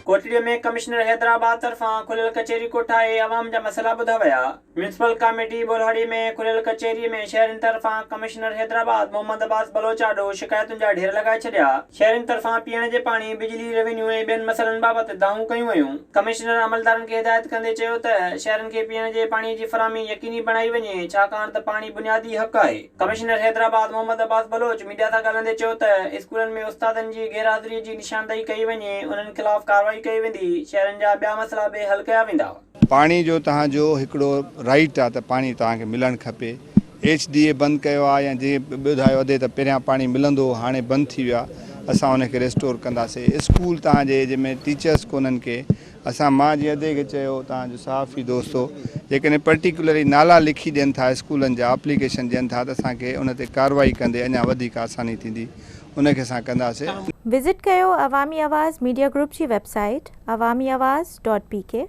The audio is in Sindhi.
ڪوٽڙي ۾ ڪمشنر حيدرآباد طرفان کليل ڪچهري ڪوٺائي عوام جا مسئلا ٻڌا ويا. ميونسپل ڪاميٽي ٻولهاڙي ۾ کليل ڪچهري ۾ شهرين طرفان ڪمشنر حيدرآباد محمد عباس بلوچ آڏو شڪايتن جا ڍير لڳائي ڇڏيا. شهرين طرفان پيئڻ جي پاڻي، بجلي، روينيو ۽ ٻين مسئلن بابت دانهون ڪيون ويون. ڪمشنر عملدارن کي هدايت ڪندي چيو ته شهرين کي پيئڻ جي پاڻي جي فراهمي يقيني بڻائي وڃي ڇاڪاڻ ته پاڻي بنيادي حق آهي. ڪمشنر حيدرآباد محمد عباس بلوچ ميڊيا سان ڳالهائيندي چيو ته اسڪولن ۾ استادن جي غيرحاضري جي نشاندهي ڪئي وڃي، انهن خلاف ڪارروائي ڪئي ويندي، شهرين جا ٻيا مسئلا به حل ڪيا ويندا. پاڻي جو توهان جو هڪڙو رائيٽ آ ته پاڻي توهان کي ملڻ کپي ايڇ ڊي اي بند ڪيو آ يا جيئن ٻڌايو ادي ته پهريان پاڻي ملندو هو هاڻي بند ٿي ويو آ اسان ان کي ريسٽور ڪنداسي اسڪول توهان جي جنهن ۾ ٽيچرس ڪونهن ڪي اسان مان جيئن ادي کي چيو توهان جو صحافي دوستو جيڪڏهن پرٽيڪولري نالا لکي ڏين ٿا اسڪولن جا اپليڪيشن ڏين ٿا ته اسان کي ان تي ڪارروائي ڪندي اڃا وڌيڪ آساني ٿيندي ان کي اسان ڪنداسي. وزٽ ڪيو عوامي آواز ميڊيا گروپ جي website Awami Awaz dot P K.